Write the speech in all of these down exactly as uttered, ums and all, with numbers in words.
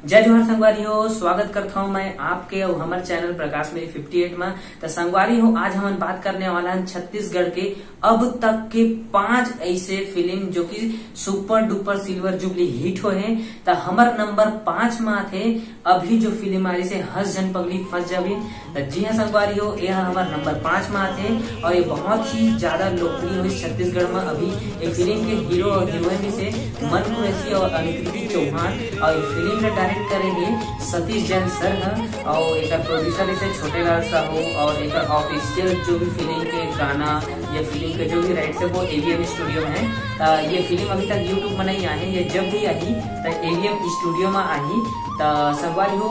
जय जोहार संगवारी हो, स्वागत करता हूँ मैं आपके और हमारे चैनल प्रकाश मेरी फिफ्टी एट में। तो संगवारी हो, आज हमन बात करने वाला हैं छत्तीसगढ़ के अब तक के पांच ऐसे फिल्म जो कि super duper silver jubilee hit हो हैं। तो हमर नंबर पांच में आथे अभी जो फिल्म आ रही से हंस झन पगली फंस जाबे। तो जी हाँ संगवारी हो, ये हमर नंबर पांच में आथे और ये बहुत ही ज्यादा लोकप्रिय हुई छत्तीसगढ़ में। अभी ये फिल्म के हीरो और हीरोइन से मन कुरैशी और अनुकृति चौहान, और ये फिल्म के डायरेक्ट करे हैं सतीश जैन सर ह, और एक प्रोड्यूसर इसे छोटे लाल साहू, और एक ऑफिशियल जो भी फिल्म के गाना या फिल्म के जो भी राइट्स है वो एवीएम स्टूडियो में है। त ये फिल्म अभी तक यूट्यूब में नहीं आई है, ये जब भी आई तो एवीएम स्टूडियो में आई। त संगवारी हो,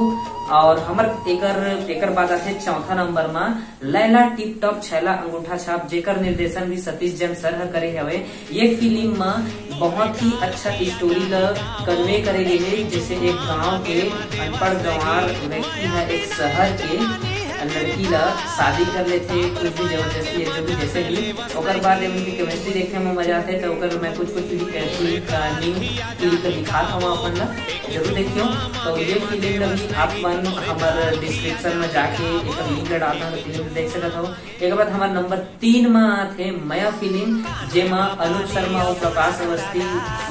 और हमर एकर एकर बाद आथे चौथा नंबर में लैला टिप टॉप छैला अंगूठा छाप, जेकर निर्देशन भी सतीश जैन सर ह करे हवे। ये फिल्म में बहुत ही अच्छा स्टोरी ल कन्वे करे गे हे, जैसे एक गांव के अनपढ़ गंवार व्यक्ति ह एक शहर के लड़की ला शादी कर लेथे, कुछ भी जबरदस्ती या जो भी जैसे भी। ओकर बाद एमन के केमिस्ट्री देखे में मजा आथे, तो ओकर मैं कुछ कुछ भी क्लिप, न्यू क्लिप दिखात हूँ अपन ला, जरूर देखियो। तो ये फिल्म ला भी आप मन हमर डिस्क्रिप्शन में जाके एक लिंक डालता हूँ, तो फिल्म देख सकत हो। एक बाद हमार नंबर तीन में आथे मया फिल्म, जेमा अनूप शर्मा और प्रकाश अवस्थी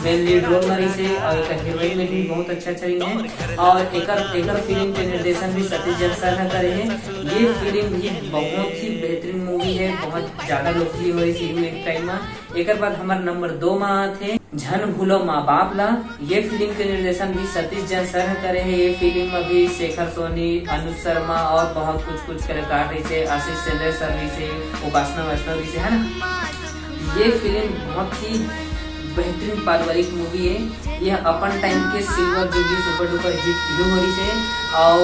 मेन लीड रोल में रहिसे और एक हीरोइन में भी बहुत अच्छा अच्छा रही है। और एकर एकर फिल्म के निर्देशन भी सतीश जैन सर ने करे हैं। ये फिल्म भी बहुत ही बेहतरीन मूवी है, बहुत ज्यादा लोकप्रिय हुई थी एक टाइम में। एकर बाद हमार नंबर दो में आथे झन भूलो माँ बाप ला। ये फिल्म के निर्देशन भी सतीश जैन सर ह करे हैं। ये फिल्म में भी शेखर सोनी, अनुज शर्मा और बहुत कुछ कुछ कलाकार रहिसे, आशीष चंद्र सर रहिसे, उपासना वैष्णव रहिसे, है ना। ये फिल्म बहुत ही बेहतरीन पारिवारिक मूवी है। यह अपन टाइम के silver jubilee super duper hit film हो रही है। और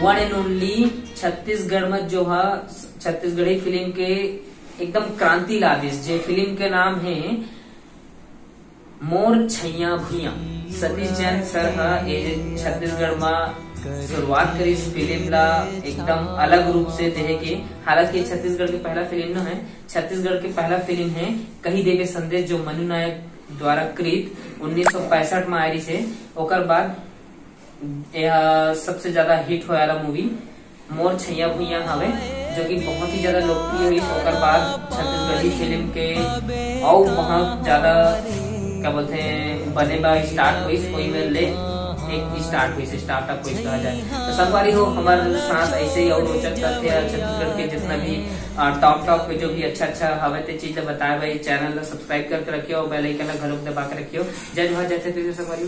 वन एंड ओनली छत्तीसगढ़ में जो है छत्तीसगढ़ी फिल्म के एकदम क्रांति ला दिस, जे फिल्म के नाम है मोर छैया भुइया। सतीश जैन सर ह ए छत्तीसगढ़ में शुरुआत करिस फिल्म ला एकदम अलग रूप से देहे के। हालांकि छत्तीसगढ़ के पहला फिल्म न है, छत्तीसगढ़ के पहला फिल्म है कही देवे संदेश, जो मनु नायक द्वारा कृत उन्नीस सौ पैंसठ में आय रहिसे। ओकर बाद यह सबसे ज्यादा हिट होए वाला मूवी मोर छैया भुइया हवे, जो कि बहुत ही ज्यादा लोकप्रिय हुई। ओकर बाद छत्तीसगढ़ी फिल्म के और बहुत ज्यादा क्या बोलते हैं बने बा स्टार्ट हुई, कोई में ले एक स्टार्ट हुई से स्टार्टअप हुई कहा जाए। तो संगवारी हो, हमारे साथ ऐसे ही और रोचक तथ्य छत्तीसगढ़ के जितना भी टॉप टॉप के जो भी अच्छा अच्छा हवे ते चीज बताए भाई, चैनल ला सब्सक्राइब करके रखियो और बेल आइकन ला घलोक दबा के रखियो। जय जोहार, जय छत्तीसगढ़ संगवारी।